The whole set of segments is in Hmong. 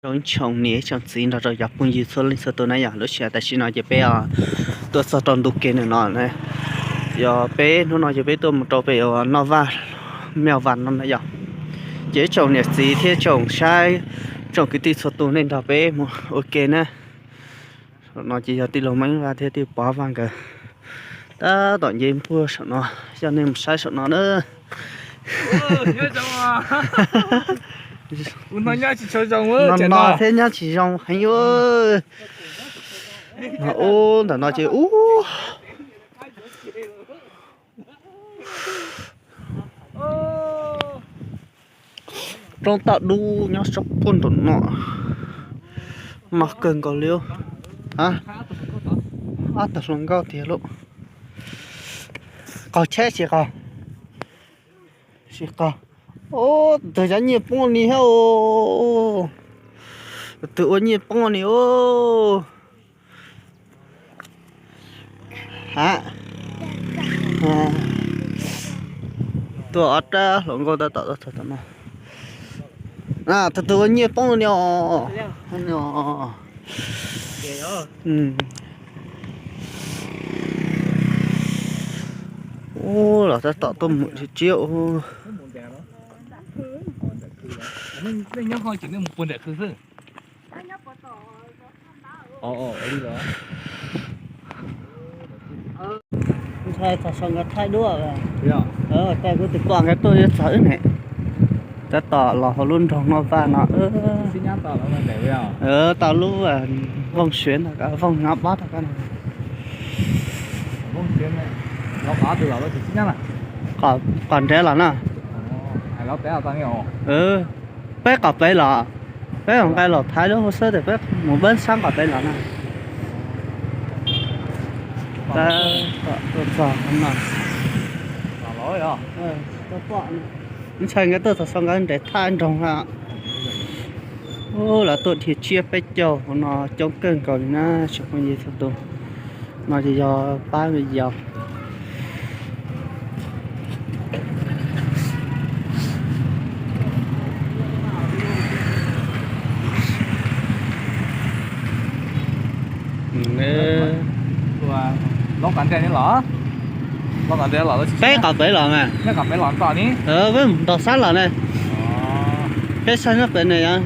Zoo ib tsoom niam tsoom txiv nrog rau cov phooj ywg txhua leej txhua tus na yom, lub sij hawm tam sim no ces peb tuaj txog rau ntu kev ntawm no na. Yog peb hnub no ces peb tuaj mus rau pem uas noj vaj, mej vaj no na yom. Ces ib tsoom niam txiv thiab tsoom saib, tsoom kwv tij txhua tus nej nrog peb mus ua ke na. Saum no ces yog tij laug Meeb Vaj thiab tij Pov Vaj nkawd tab tom nce npuag saum no, coj nej mus saib saum no na. No no thiab nyob tsis zoo heev. Ub, ntawm no ces ub, roob taj dub nyob sab puag nraum no, mas kawg nkaus li. Ob tug hluas nkauj tiag lauj. Qaug cheb tsis qaug? Tsis qaug. Ub, tus cov nyiaj poob li thiab os. Tus ua nyiaj poob li os. Ha, tuaj ob rab hluas nkauj tab tom tuaj txog tom no. Tus tus ua nyiaj poob li os. Ub, los tab tom tuaj mus tsiab tsiab ub. Ntshai txog sau nkawd thaij duab. Tej kuv tus poj nkawd tuaj yuav txog wb ne. Tab tom los hauv lub nroog Noj Vaj no. Tau lub vooj suav ntag, vooj nyob pob rau koj no. Qos nrad los na. Peb qos pem los, peb nqa los thaiv lub hauv xwb tes peb mus peb sab qos pem los na. Tuaj txog no. Ntshai nkawd tuaj txog sau nkawd nres thaj nroog na. Ub, lawv tuaj dhia tsiab peb caug hauv no coob kawg nkaus li na tsoom phooj ywg txhua tus. No ces yog pab me yaus. Peb qos pem los mas. Peb mus nto sab los ne. Peb sab nyob pem ne yom.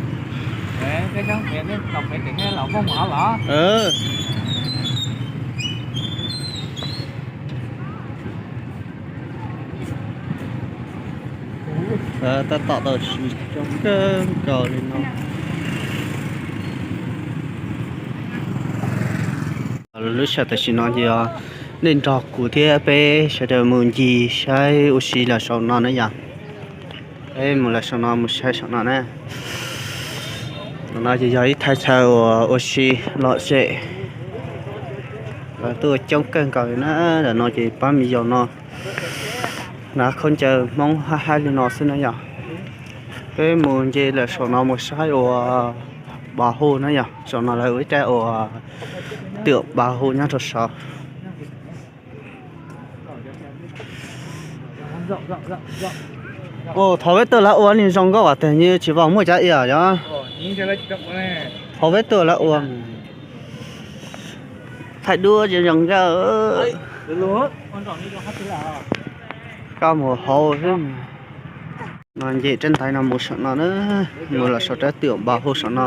Tab tom tau siv coob kawg nkaus li no. Lub sij hawm tam sim no ces nej nrog kuv thiab peb sawv daws mus ncig saib ua si lawm saum no na yom. Peb mus lawm saum no mus saib saum no na. Ntawm no ces yog ib thaj chaw uas ua si lom zem, lawv tuaj coob kawg nkaus li na. Ntawm no ces pab me yaus no hnav khaub ncaws Hmoob hab haib li no xwb na yom. Peb mus nce lawm saum no mus saib ua Npa Hu na yom. Saum no lawv ua ib rab ua twm Npa Hu nyob rau saud. Thaum peb tuaj lawv ua ne zoo nkauj as, tes yeej tsis vau muaj cov iab yom. Thaum peb tuaj lawv ua thaij duab zoo zoo nkauj. Koj mus hauv xwb. No nce rab ntaiv no mus saum no na, mus lawm saum rab twm Npa Hu saum no.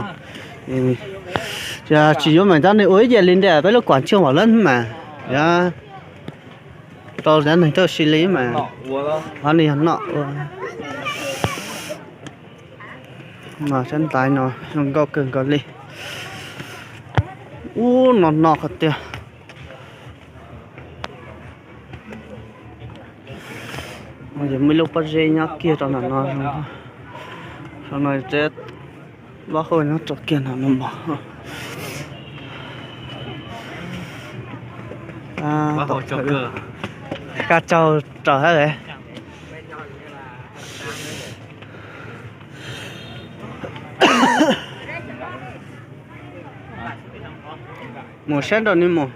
Tsis yuav mas cov neeg ua ib yam li ntawm peb lub kuam tshooj Vam Leeb mas, yog rau cov neeg tuaj ua si li mas, ho nws yog noj ua. Mas rab ntaiv no zoo nkauj kawg nkaus li. Ub, no no qhov tiag. Muaj ib lub pob zeb nyob kiag rau ntawm no. Saum no rab Npa Hu nyob rau kiag no no mog. Koj tsaug rau hab. Mus sab nraum no mus.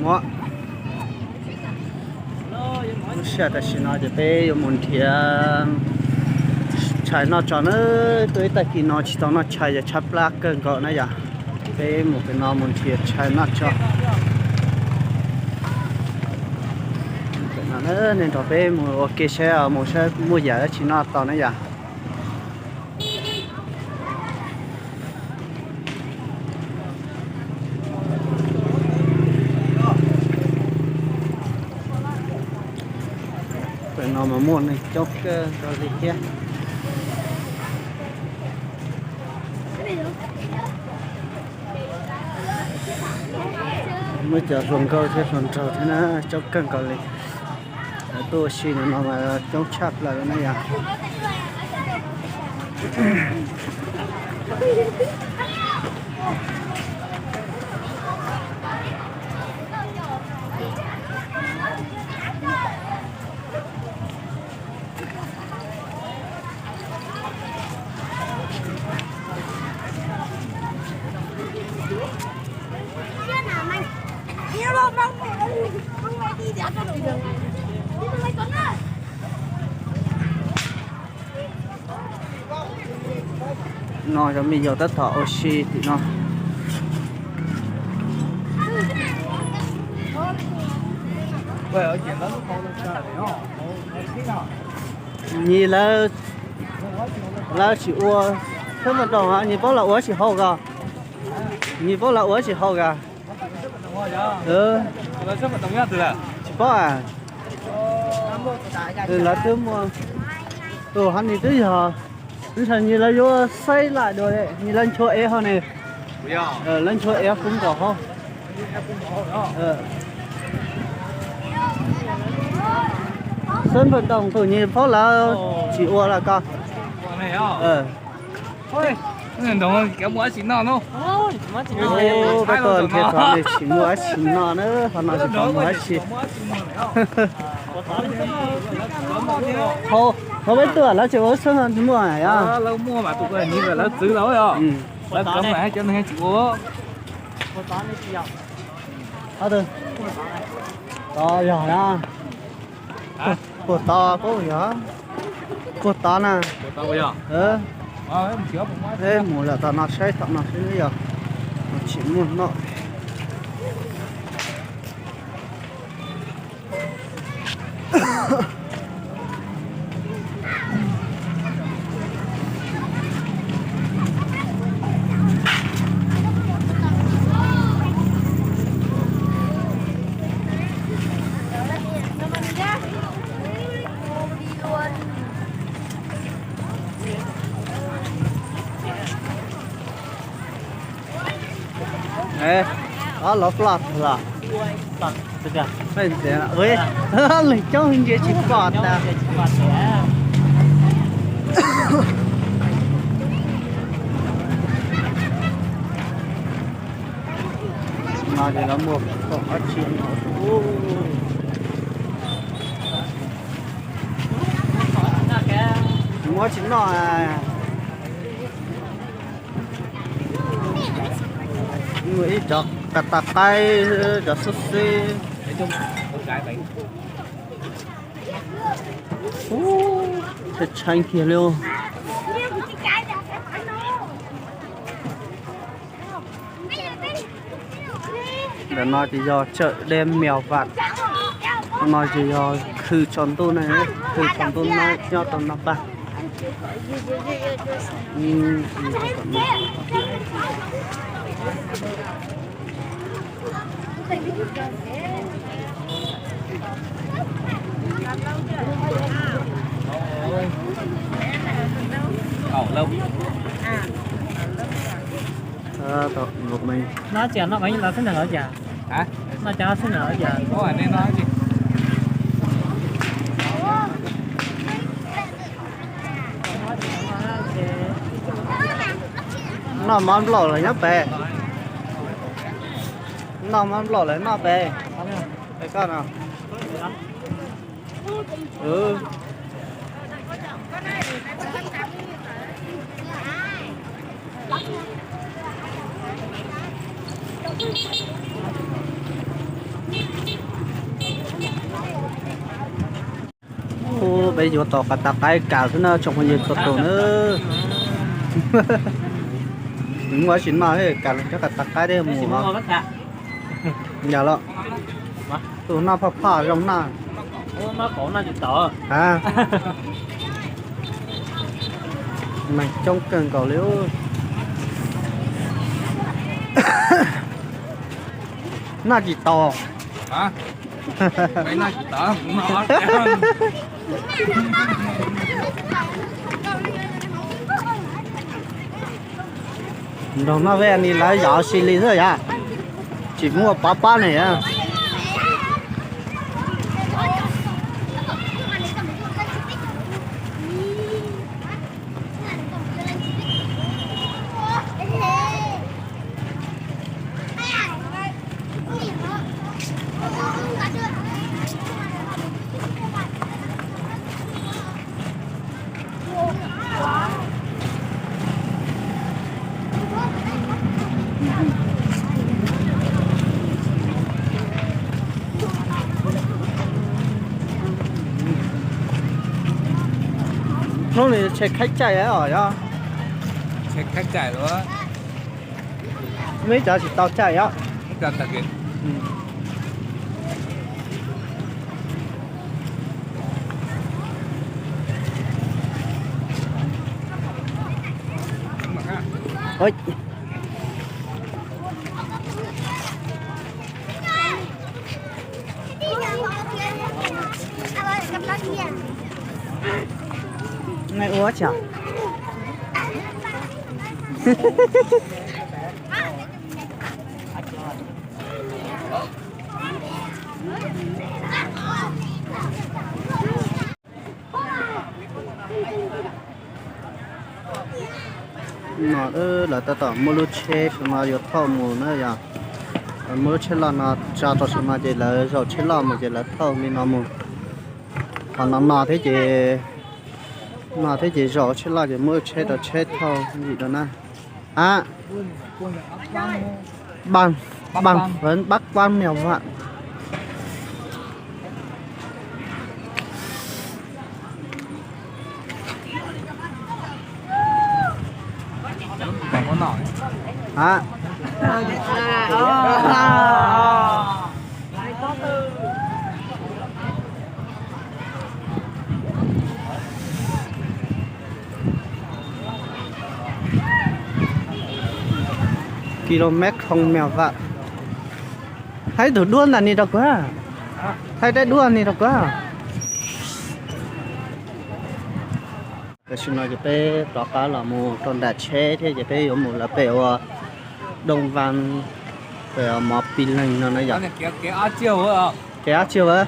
Muab lub sij hawm tam sim no ces peb yuav mus nrhiav tshais noj tso na. Tuaj ib tag kis no tsis tau noj tshais, yog tshaib plab kawg nkaus na yom. Peb mus pem no mus nrhiav tshais noj tso. Nej nrog peb mus ua ke saib, mus saib muaj yam dab tsi noj tau na yom. Pem no mas muaj neeg coob kawg nkaus li thiab. Muaj cov hluas nkauj thiab hluas nraug thiab na, coob kawg nkaus li. Lawv tuaj ua si no mas coob tshaj plaws li na yom. No cov me nyuam tab tom ua si tim no. Nyis lawv, lawv tsis ua xab npam doos, nyis paub lawv ua tsis haum ko. Nyis paub lawv ua tsis haum ko. Tsis paub. Lawv twb muaj tus ho ni twb yog, twb yog nyis lawv yuav xaib laj dua, nyis lawv nchuav ev ho ne. Lawv nchuav ev pub nkaus hauv. Xab npam doos tus nyis paub lawv tsis ua lawm ko. Peb tuaj nrhiav txog li tsis muaj dab tsi noj na, qhov no tsis pom muaj dab tsi. Thaum peb tuaj lawv tseem ua xwb no tsis muaj. Tod yog na. Puag tod paub yog, puag tod na. Peb mus lawm tom no saib tom no xwb yog tsis muaj noj. Ob lov ploj los. Leej coob ntsia tsis pom tas. No ces lawv muag ob tsi no. Muab tsis noj. Muaj ib cov kas tas qaib, cov xub xib. Tshaib tshaib kiag li. Ntawm no ces yog chawm Dej Meo Vam. No ces yog khw tsaus ntuj na, khw tsaus ntuj na nyob rau no pag. Noj ces noj xwb na los cas? Noj ces noj xwb na los cas? Noj mov nplaum lawm nyob pem. Noj mov nplaum lawm noj pem. Koj no. Peb yuav tau qas tas qaib kam xwb na tsoom phooj ywg txhua tus na. Muaj tsis noj kam cov qas tas qaib thiab mus. Yog los, tus noj phaj phaj zoo na. Meej coob kawg nkaus li. Noj tsis tau. Nrog noj vej ni lawv yog si li xwb yom. Tsis muaj pov pob ne. Hnub no tshe khaib caij os yog? Tshe khaib caij los? Muaj ib cov tsis tau caij os. Ua tsi? No lawv tab tom muab lub tsheb no yuav thauj mus na yom. Muab lub tsheb loj no tso rau saum no ces lawv zaum tsheb loj mus ces lawv thauj li no mus. Qhov no no thiab ces, no thiab ces zaum tsheb loj ces muab tsheb rau tsheb thauj ntsim rau na. Ab, bằng, bằng phấn Bắc Quang Mèo Vạc. Hả? Ki lô mét không mèo vạ. Thaij tus duab ntawm ni rau kuv. Thaij daim duab ni rau kuv. Tam sim no ces peb rov qab los mus rau nram tsheb thiab ces peb yuav mus lawv pem ua Đông Văn, pem mov pi leeg no na yom. Kev ob txiag.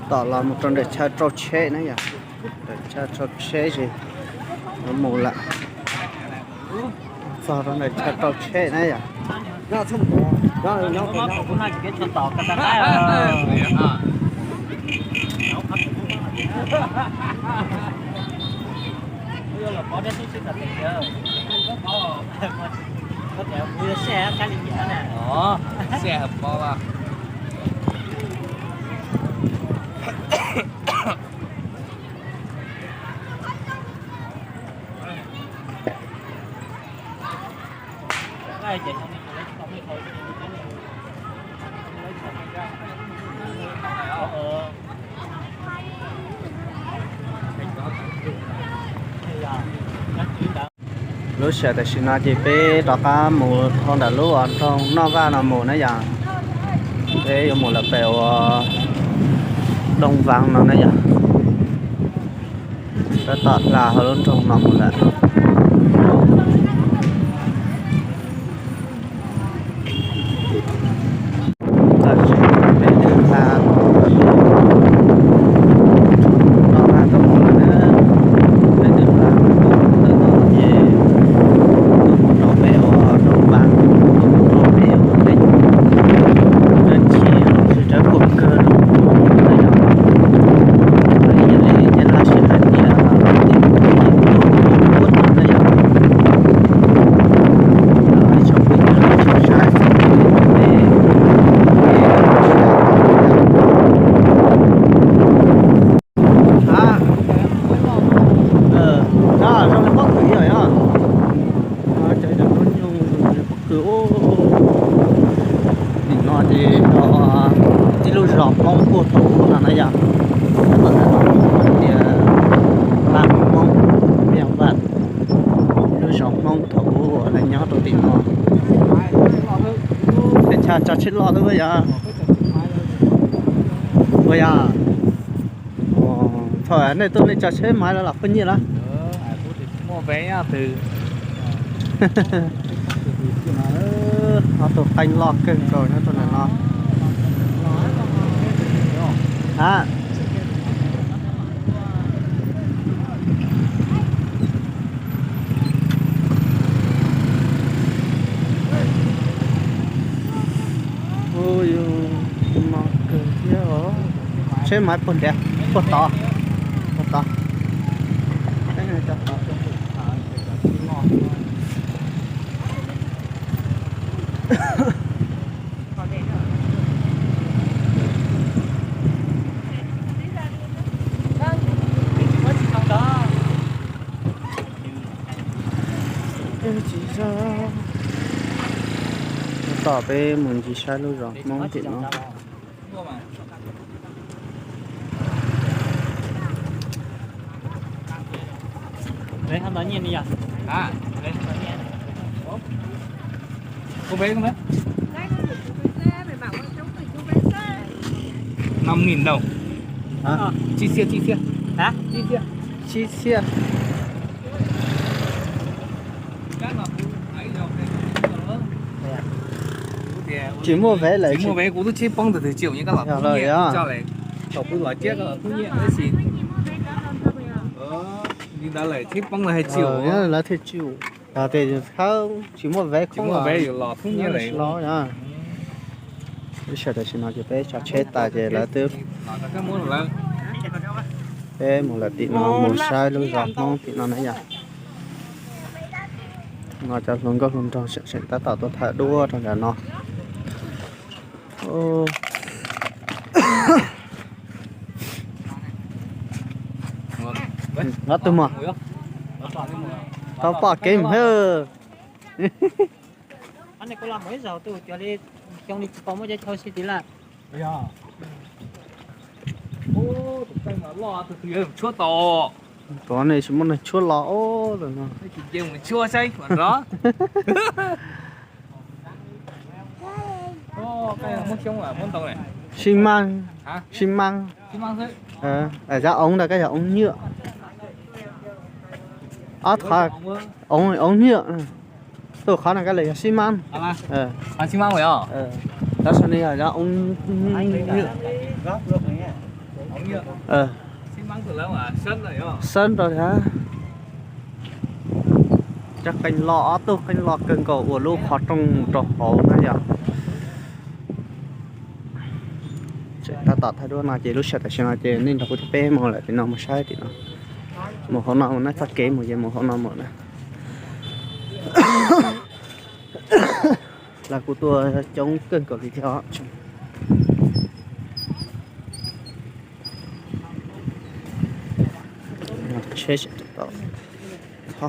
Tom los mus rau ntawm chaw rau tsheb na yom. Ntawm chaw rau tsheb ces yuav mus lawm. Txog rau ntawm chaw rau tsheb na yom. Lub sij hawm tam sim no ces peb rov qab mus dhau ntawm lub uas nroog Noj Vaj no mus na yom. Peb yuav mus lawm pem uas Doo Vav no na yom. Tab tom hla hauv lub nroog no mus lawm. Tam sim no peb twb hla tau ntawm lub nroog Noj Vaj no mus lawm na. Peb twb hla tau ntawm no ces tuaj mus rau pem uas Doo Vav, tuaj mus rau pem uas tej dab tsi los sis dab puag kawg los na yom. Hmoob puag thaum ub no na yom. Tab tom hais tias laj Hmoob, Mej Vaj, lub zos Hmoob thaum ub uas lawv nyob rau tim no. Teb chaws tso tsheb loj xwb yom. Ua yog, thaum nej tuaj nej tso tsheb maiv los los pheej nyiaj lawm. Ob tug qeej loj kawg nkaus nyob rau ntawm no. Ua yus no kawg thiab os. Tsheb maiv puag ntiav, puag tod, puag tod. Tab tom peb mus ncig saib lub zos Hmoob tim no. Năm nghìn đồng. Hả? Chi xiab, chi xiab. Hả? Chi xiab. Chi xiab. Tsis muaj ves lawm. Tsis muaj ves, kuv twb tsheb poob thaum twg tsis ua nyiaj, koj los thoob nyiaj tso lawm. Thaum kuv los ciab koj los thoob nyiaj tab sis li ntawd lawm tsheb poob lawm hais tsis ua. Lawv thiaj tsis ua. Yog tias khawb tsis muaj ves, tsis muaj ves yus los thoob nyiaj lawm. Lub sij hawm tam sim no ces peb tso tsheb tas ces lawv twb, peb mus lawm tim no mus saib lub zos Hmoob tim no na yom. No cov hluas nkauj hluas nraug tseem tab tom tuaj thaij duab rau ntawm no. Ob tug mog, tau pom kev mus thiab. Tshuab tau. Cov nej tsis muaj neeg tshuab los ob tug no. Xi măng, xi măng. Cov ov ntawd koj yog ov nyuaj. Ob qhov, ov nyuaj. Tus qhov no koj lawm yog xi măng. Xi măng os. Tab sis no yog cov ov nyuaj. Xeeb rau thiab. Cov qeej lo, ob tug qeej lo kawg nkaus ua lub qhov rooj rau hauv na yom. Tseem tab tom thaij duab no ces lub sij hawm tam sim no ces nej nrog kuv thiab peb mus lawm tim no mus saib tim no. Mus hauv no mus na, txoj kev mus ces mus hauv no mus na. Los kuj tuaj coob kawg nkaus li thiab. Tsheb tseem tau tho.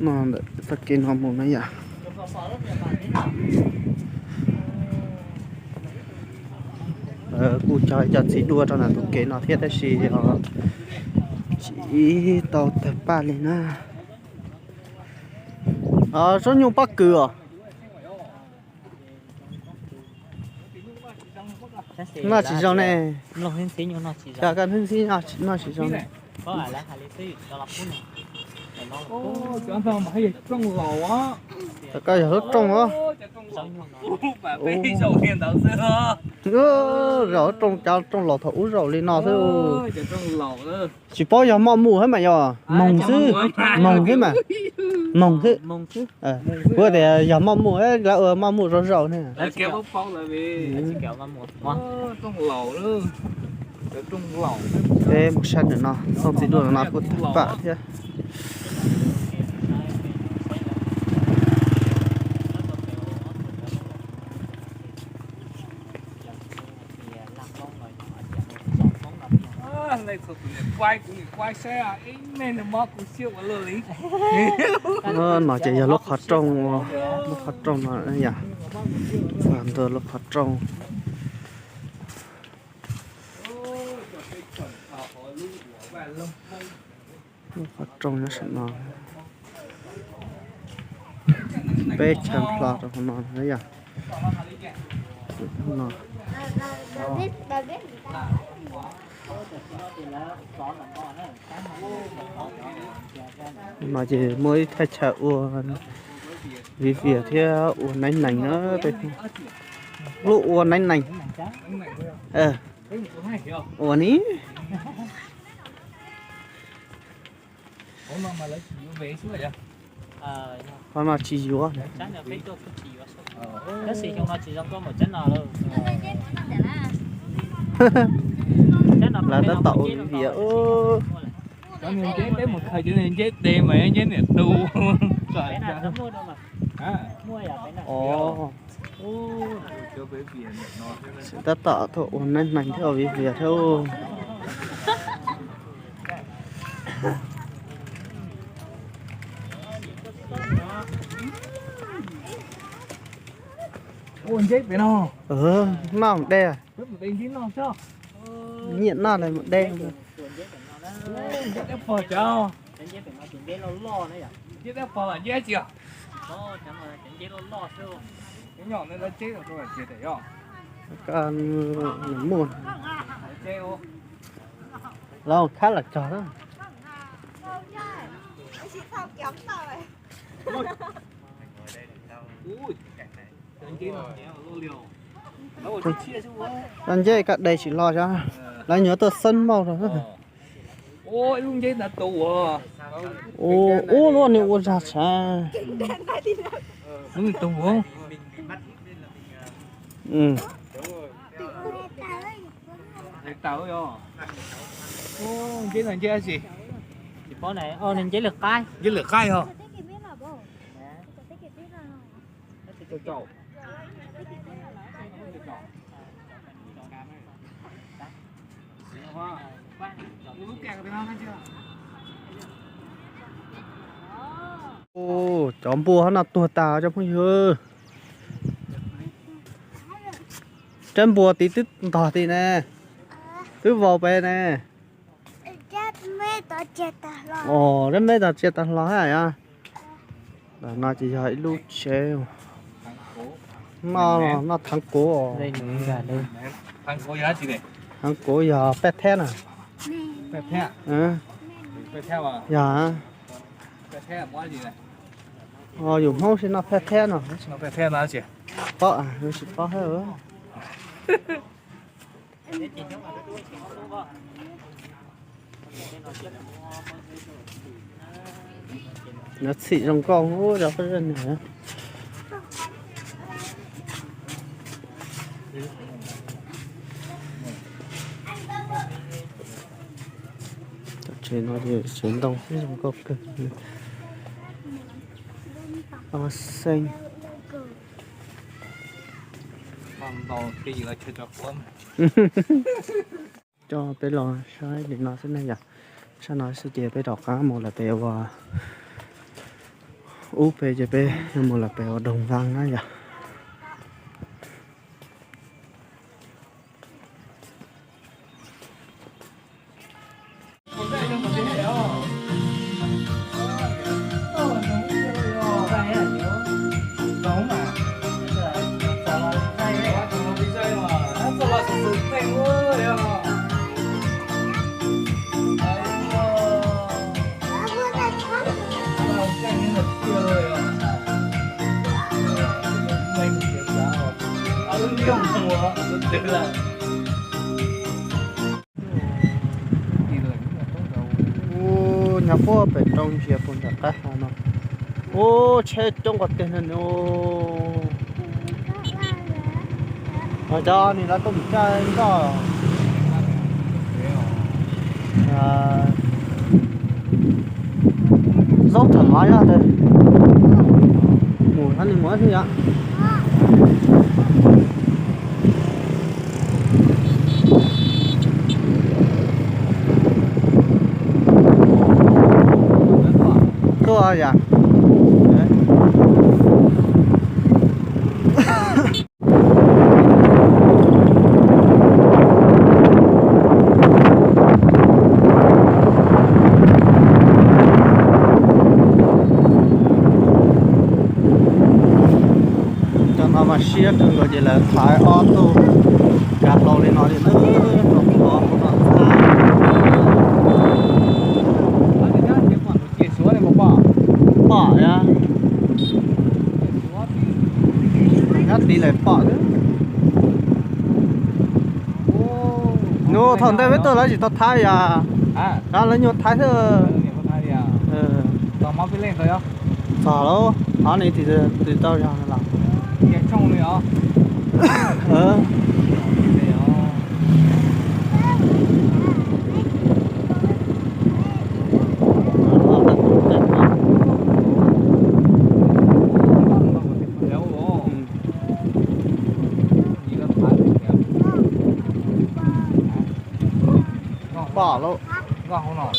No ntawm txoj kev no mus na yom. Kuj cog ib co txiv duaj rau ntawm tus kev no thiab tab sis tsis tau tawg paj li na. Tsob nyuj pob kws os. Noj tsis zoo ne. Koj hnub ntxhib noj tsis zoo ne. Koj yog lub rooj os. Zaum lub rooj, cov rooj laus thaum ub zaum li no xwb. Tsis paub yog moj mus thiab mas yog moog xwb, moog xwb mas, moog xwb. Kuv tias yog moj mus, lawv ua moj mus zaum zaum ne. Peb mus saib ntawm no, txooj txiv duaj no kuj tawg paj thiab. No ces yog lub qhov rooj, lub qhov rooj no yom. Txog ntua lub qhov rooj. Lub qhov rooj nyob saum no. Peb chaw hlo rau hauv no na yom. No. No ces muaj ib thaj chaw ua viv vias thiab ua neeb nees na. Lub ua neeb nees. Ua ni. Qhov no tsis yuav. Lawv tab tom ua viv vias. Cov niag nceb peb mus khaws cov niag nceb tes mas nceb niam tus. Tab tom tuaj ua neeb nees thiab ua viv vias thiab. Noj de. Nyiam noj li mus de. Muaj los khab los txog na. Cov nceb koj de tsis los xyov, lawv nyuam tuaj xeeb mauj rau. Ub, lub nws ua zog tshaj. Nceb lwm qaib os. Ub, cov npua no tuag tas cov phooj ywg. Rab npua tid twb ntog tid ne, twb vau pem ne. Rab meb tod tsia tas hlo hab yom. Ntawm no ces yog ib lub tsev noj, noj theev kuv. Theev kuv yog paj thab na. Yog, yus Hmoob tsis noj paj thab no. Paub, tsis paub hab. Nov txhim zoo nkauj zog. Tsev no tsev ntoo xwb zoo nkauj kawg. Xeeb. Coj peb los saib li no xwb na yom. Sab no xwb ces peb rov qab mus lawm pem ua, ub pem ces peb yuav mus lawm pem ua Doog Vaj na yom. Ub, nyob puag pem roob ntsia puag nram qab no. Ub, tsheb coob npaum twg no. Cov nim no tuaj mus caij zoj. Zaub tham mas yog mus no nws mus xwb yom. Toj yam. Cov no mas siab kawg nkaus ces lawv thaiv ob tug kav hlau li no li na, rau qhov hauv no txhab. Pom, pom ya. Nyob tid lawm pom xwb. Nub thaum ntej peb tuaj lawv tsis tau thaiv yom. Rov lawv nyuag thaiv xwb. Txog lawm, ob ne twb tau zog no los. Pom lauj.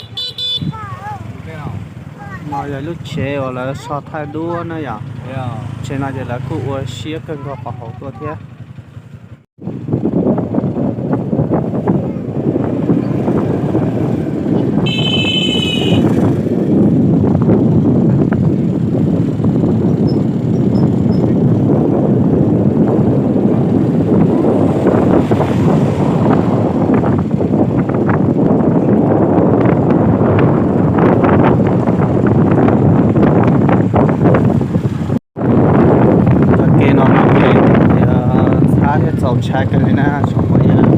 No yog lub tsev uas lawv so thaij duab na yom. Tsev no ces lawv kuj ua siab kawg nkaus qhov hauv tuaj thiab. Txoj kev no ces txhab thiab txaus ntshai kawg li na tsoom phooj ywg.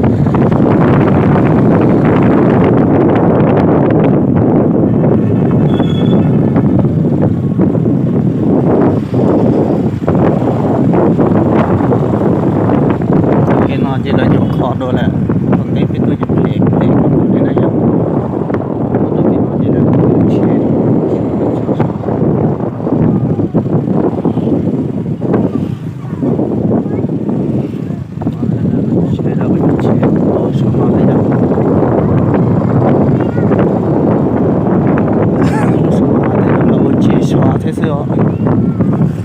Txoj kev no ces lawv nyuam qhuav dua lawm, thaum ntej peb tuaj ces phem phem kawg li na yom. Txoj kev no ces lawv tsheb, tsheb lawv ua tsheb ua saum no thiab yom. Lub saum no ces lawv ua tsev so thiab xwb os.